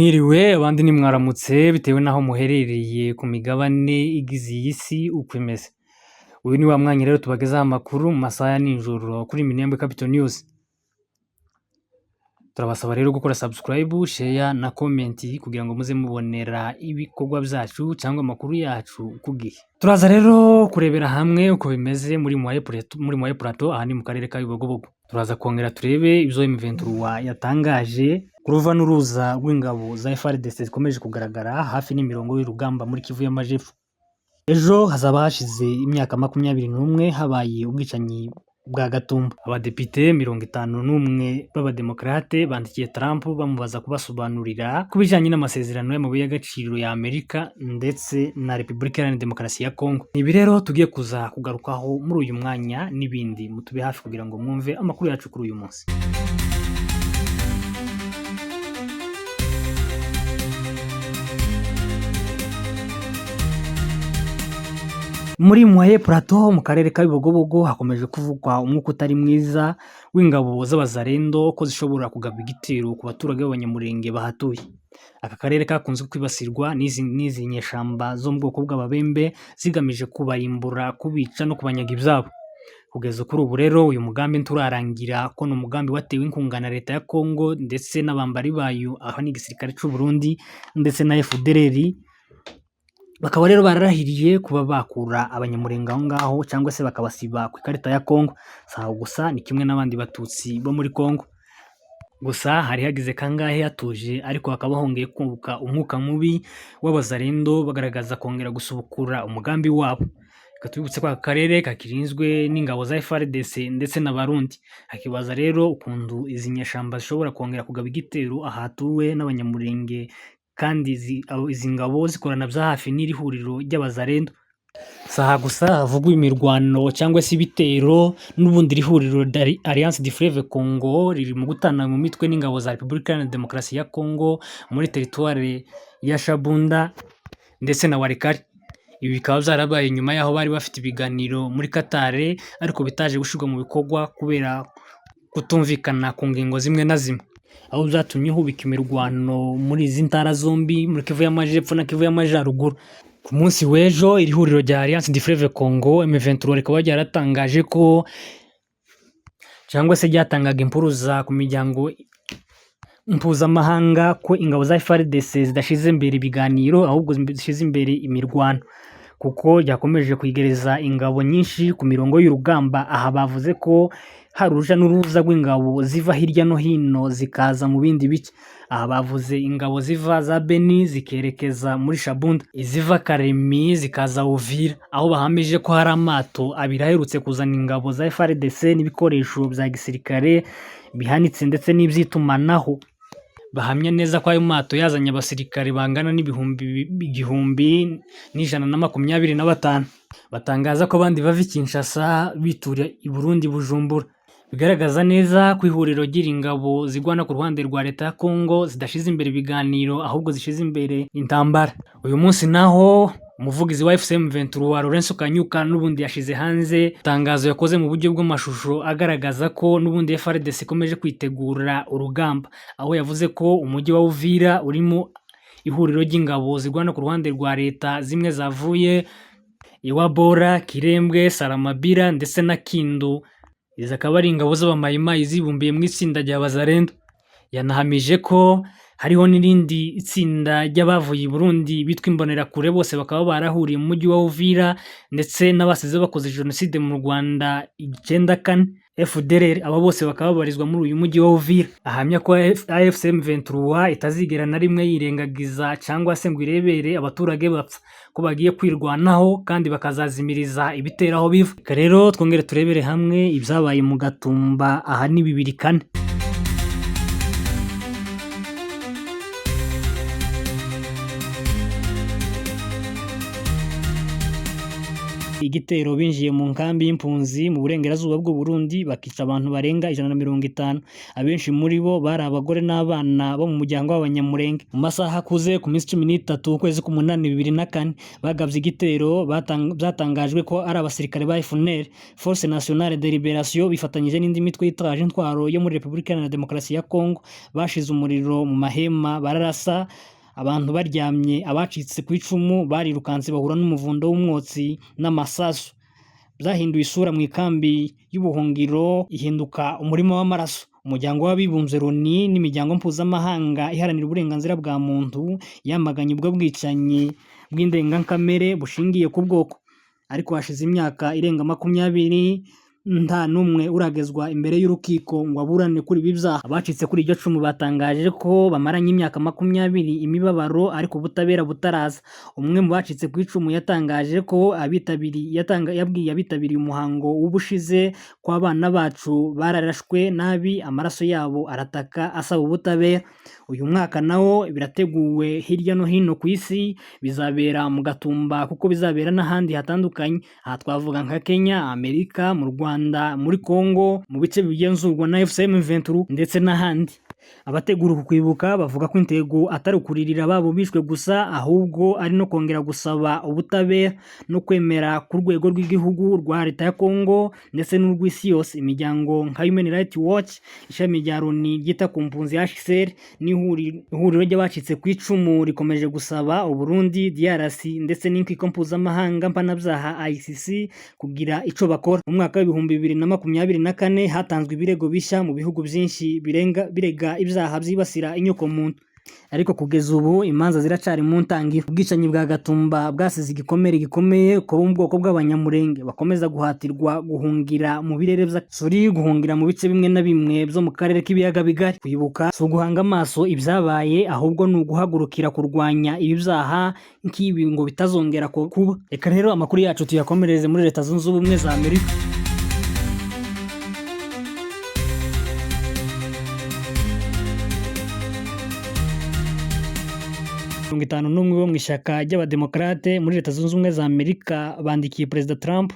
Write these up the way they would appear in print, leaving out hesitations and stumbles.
Mwiriwe abandi ni mwaramutse bitewe n'aho muherereye ku migabane igize iyi si uko imeze. Uyu ni wa mwanya rero tubagezaho amakuru mu masaha ya nijoro kuri Minembwe Capital News. Turabasaba rero gukora subscribe, share na comment kugira ngo muze mubonera ibikorwa byacu cyangwa amakuru yacu ku gihe. Turaza rero kurebera hamwe uko bimeze muri Moye Plateau, aha ni mu karere ka Bibogobogo. Turaza kongera turebe ibyo M23 yatangaje ku ruva n'uruza rw'ingabo za FARDC zikomeje kugaragara hafi n'imirongo y'urugamba muri Kivu y'Amajepfo. Ejo hazaba hashize imyaka 21 habaye ubwicanyi bwa Gatumba. Abadepite 51 b'abademokarate bandikiye Trump bamubaza kubasobanurira ku bijyanye n'amasezerano y'amabuye y'agaciro ya Amerika ndetse na Repubulika Iharanira Demokarasi ya Kongo. Ibi rero tugiye kuza kugarukaho muri uyu mwanya n'ibindi, mutube hafi kugira ngo mwumve amakuru yacu kuri uyu munsi. Muri Moye Plateau mu karere ka Bibogobogo hakomeje kuvugwa umwuka utari mwiza w'ingabo z'abazarendo ko zishobora kugaba igitero ku baturage b'abanyamurenge bahatuye. Aka karere kakunze kwibasirwa n'izi nyeshyamba zo mu bwoko bw'ababembe zigamije kubarimbura, kubica no kubanyaga ibyabo. Kugeza kuri ubu rero uyu mugambi nturarangira ko ni umugambi watewe inkunga na leta ya Kongo ndetse n'abambari bayo, aho ni igisirikare cy'u Burundi ndetse na FDLR. Bakaba rero bararahiriye kuba bakura abanyamurenge aho ngaho cyangwa se bakabasiba ku ikarita ya Kongo. Si aho gusa, ni kimwe n'abandi batutsi bo muri Kongo. Gusa hari hagize kangahe hatuje, ariko hakaba hongeye kunguka umwuka mubi w'abazarendo bagaragaza kongera gusubukura umugambi wabo. Reka tubibutse ko aka karere kakirinzwe n'ingabo za FARDC ndetse n'Abarundi. Hakibaza rero ukuntu izi nyeshyamba zishobora kongera kugaba igitero ahatuwe n'abanyamurenge kandi izi ngabo zikorana bya hafi n'iri huriro ry'abazarendo. Si aha gusa havugwa imirwano cyangwa se ibitero, n'ubundi iri huriro Alliance du Fleuve Congo riri mu gutana mu mitwe n'ingabo za Repubulika Iharanira Demokarasi ya Congo muri teritwari ya Shabunda ndetse na Walikale. Ibi bikaba byarabaye nyuma y'aho bari bafite ibiganiro muri Qatar ariko bitaje gushyirwa mu bikorwa kubera kutumvikana ku ngingo zimwe na zimwe, aho byatumye hubika imirwano muri izi ntara zombi, muri Kivu y'Amajepfo na Kivu y'Amajyaruguru. Ku munsi w'ejo iri huriro rya Alliance du Fleuve Congo M23 rikaba ryaratangaje ko cyangwa se ryatangaga impuruza ku miryango mpuzamahanga ko ingabo za FARDC zidashize imbere ibiganiro ahubwo zishyize imbere imirwano, kuko ryakomeje kwigereza ingabo nyinshi ku mirongo y'urugamba. Aha bavuze ko hari uruja n'uruza rw'ingabo ziva hirya no hino zikaza mu bindi bice. Aha bavuze ingabo ziva za Beni zikerekeza muri Shabunda, iziva Karemi zikaza Uvira, aho bahamije ko hari amato abiri aherutse kuzana ingabo za FARDC n'ibikoresho bya gisirikare bihanitse ndetse n'iby'itumanaho. Bahamya neza ko ayo mato yazanye abasirikare bangana n'ibihumbi 1125. Batangaza ko abandi bava i Kinshasa bitura i Burundi Bujumbura. Bigaragaza neza ko ihuriro ry'ingabo zigwana ku ruhande rwa leta ya Kongo zidashize imbere ibiganiro ahubwo zishize imbere intambara. Uyu munsi naho umuvugizi wa AFC M23 Lawrence Kanyuka n'ubundi yashize hanze itangazo yakoze mu buryo bw'amashusho agaragaza ko n'ubundi FARDC ikomeje kwitegura urugamba, aho yavuze ko umujyi wa Uvira urimo ihuriro ry'ingabo zirwana ku ruhande rwa leta zimwe zavuye Iwabora, Kirembwe, Saramabira ndetse na Kindu. Izi akaba ari ingabo z'abamayimayi zibumbiye mu itsinda rya Bazarendo. Yanahamije ko hariho n'irindi itsinda ry'abavuye i Burundi bitwa Imbonerakure, bose bakaba barahuriye mu mujyi wa Uvira ndetse n'abasize bakoze jenoside mu Rwanda 94 FDLR, aba bose bakaba babarizwa muri uyu mujyi wa Uvira. Ahamya ko AFC M23 itazigera na rimwe yirengagiza cyangwa se ngo irebere abaturage bapfa, ko bagiye kwirwanaho kandi bakazazimiriza ibitero aho biva. Reka rero twongere turebere hamwe ibyabaye mu Gatumba, aha ni 2004. Igitero binjiye mu nkambi y'impunzi mu burengerazuba bw'u Burundi, bakica abantu barenga 150. Abenshi muri bo bari abagore n'abana bo mu muryango w'Abanyamurenge. Mu masaha akuze ku minsi 13 ukwezi k'umunani 2004, bagabye igitero byatangajwe ko ari abasirikare ba FNL, Force Nationale de Liberation, bifatanyije n'indi mitwe yitwaje intwaro yo muri Repubulika Iharanira Demokarasi ya Kongo. Bashize umuriro mu mahema, bararasa abantu baryamye. Abacitse ku icumu barirukanse, bahura n'umuvundo w'umwotsi n'amasasu. Byahinduye isura mu ikambi y'ubuhungiro, ihinduka umurima w'amaraso. Umuryango w'Abibumbye, Loni, n'imiryango mpuzamahanga iharanira uburenganzira bwa muntu yamaganye ubwo bwicanyi bw'indengakamere bushingiye ku bwoko, ariko hashize imyaka irenga 20 nta n'umwe uragezwa imbere y'urukiko ngo aburane kuri ibi byaha. Abacitse kuri iryo cumu batangaje ko bamaranye imyaka 20 imibabaro, ariko ubutabera butaraza. Umwe mu bacitse ku icumu yatangaje ko abitabiriye yabwiye abitabiriye umuhango w'ubushize ko abana bacu bararashwe nabi, amaraso yabo arataka asaba ubutabera. Uyu mwaka nawo birateguwe hirya no hino ku isi, bizabera mu Gatumba kuko bizabera n'ahandi hatandukanye. Aha twavuga nka Kenya, Amerika, mu Rwanda, muri Congo, mu bice bigenzurwa na AFC M23 ndetse n'ahandi. Abategura uku kwibuka bavuga ko intego atari ukuririra ababo bishwe gusa, ahubwo ari no kongera gusaba ubutabera no kwemera ku rwego rw'igihugu, rwa leta ya Congo ndetse n'urw'isi yose. Imiryango nka Human Rights Watch, ishami rya Loni ryita ku mpunzi HCR, n'ihuriro ry'abacitse ku icumu rikomeje gusaba Uburundi, DRC ndetse n'inkiko mpuzamahanga mpanabyaha ICC kugira ico bakora. Mu mwaka wa 2024 hatanzwe ibirego bishya mu bihugu byinshi birenga birega ibyaha byibasira inyokomuntu, ariko kugeza ubu imanza ziracari mu ntangiro. Ubwicanyi bwa Gatumba bwasize igikomere gikomeye ku bo mu bwoko bw'Abanyamurenge, bakomeza guhatirwa guhungira mu birere vya suri, guhungira mu bice bimwe na bimwe byo mu karere k'ibiyaga bigari. Kwibuka si uguhanga amaso ibyabaye, ahubwo ni uguhagurukira kurwanya ibi byaha nk'ibi ngo bitazongera kuba. Reka rero amakuru yacu tuyakomereze muri Leta Zunze Ubumwe za Amerika. 51 bo mu ishyaka ry'Abademokarate muri Leta Zunze Ubumwe za Amerika bandikiye Perezida Trump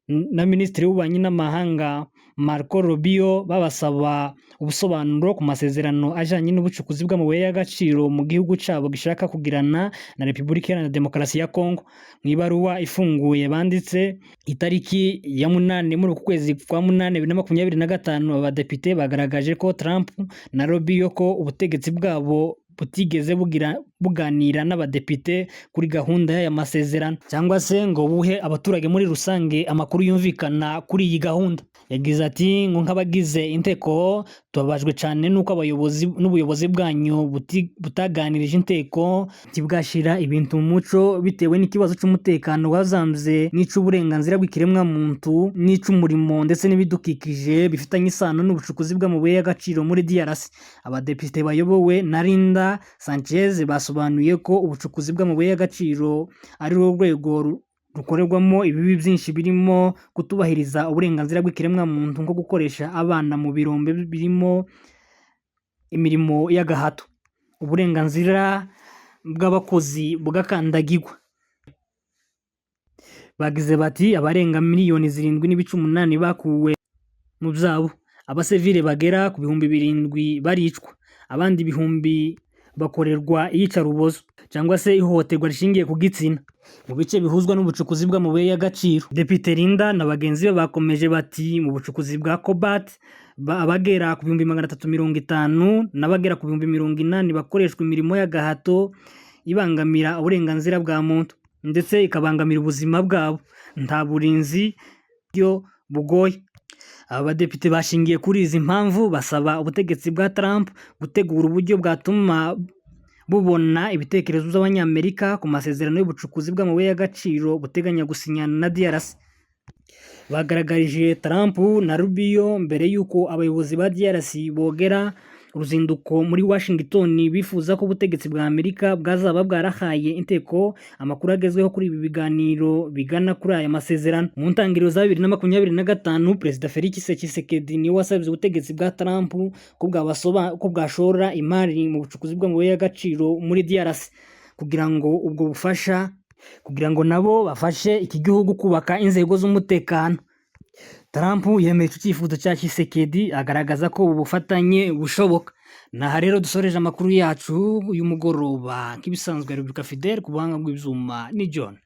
na Minisitiri w'Ububanyi n'Amahanga Marco Rubio, babasaba ubusobanuro ku masezerano ajanye n'ubucukuzi bw'amabuye y'agaciro mu gihugu cabo gishaka kugirana na Repubulika Iharanira Demokarasi ya Congo. Mu ibaruwa ifunguye banditse itariki ya 8 muri uku kwezi kwa munani 2025, abadepite bagaragaje ko Trump na Rubio ko ubutegetsi bwabo butigeze bugira buganira n'abadepite kuri gahunda y'aya masezerano, cyangwa se ngo buhe abaturage muri rusange amakuru yumvikana kuri iyi gahunda. Yagize ati ngo nk'abagize inteko tubabajwe cyane n'uko abayobozi n'ubuyobozi bwanyu butaganirije inteko, ntibwashira ibintu mu muco bitewe n'ikibazo cy'umutekano wazambye n'ic'uburenganzira bw'ikiremwamuntu n'ic'umurimo ndetse n'ibidukikije bifitanye isano n'ubucukuzi bw'amabuye y'agaciro muri DRC. Abadepite bayobowe na Linda Sanchez basobanuye ko ubucukuzi bw'amabuye y'agaciro ari rwo rwego rukorerwamo ibibi byinshi, birimo kutubahiriza uburenganzira bw'ikiremwamuntu nko gukoresha abana mu birombe birimo imirimo y'agahato, uburenganzira bw'abakozi bugakandagirwa. Bagize bati abarenga miliyoni 7.8 bakuwe mu byabo, abasivile bagera ku 7000 baricwa, abandi ibihumbi bakorerwa iyicarubozo cyangwa se ihohoterwa rishingiye ku gitsina mu bice bihuzwa n'ubucukuzi bw'amabuye y'agaciro. Depite Linda na bagenzi be bakomeje bati mu bucukuzi bwa cobalt, abagera ku 350,000 n'abagera ku 80,000 bakoreshwa imirimo y'agahato ibangamira uburenganzira bwa muntu ndetse ikabangamira ubuzima bwabo, nta burinzi byo bugoye. Aba badepite bashingiye kuri izi mpamvu basaba ubutegetsi bwa Trump gutegura uburyo bwatuma bubona ibitekerezo by'Abanyamerika ku masezerano y'ubucukuzi bw'amabuye y'agaciro buteganya gusinyana na DRC. Bagaragarije Trump na Rubio mbere y'uko abayobozi ba DRC bogera uruzinduko muri Washington, bifuza ko ubutegetsi bwa Amerika bwazaba bwarahaye inteko amakuru agezweho kuri ibi biganiro bigana kuri aya masezerano. Mu ntangiriro za 2025, Perezida Felix Tshisekedi niwe wasabye ubutegetsi bwa Trump ko bwashora imari mu bucukuzi bw'amabuye y'agaciro muri DRC kugira ngo ubwo bufasha kugira ngo nabo bafashe iki gihugu kubaka inzego z'umutekano. Trump yemeye icyo cyifuzo cya Tshisekedi, agaragaza ko ubu bufatanye bushoboka. Naha rero dusoreje amakuru yacu y'umugoroba. Nk'ibisanzwe, Repubulika Fidel ku buhanga bw'ibyuma ni John.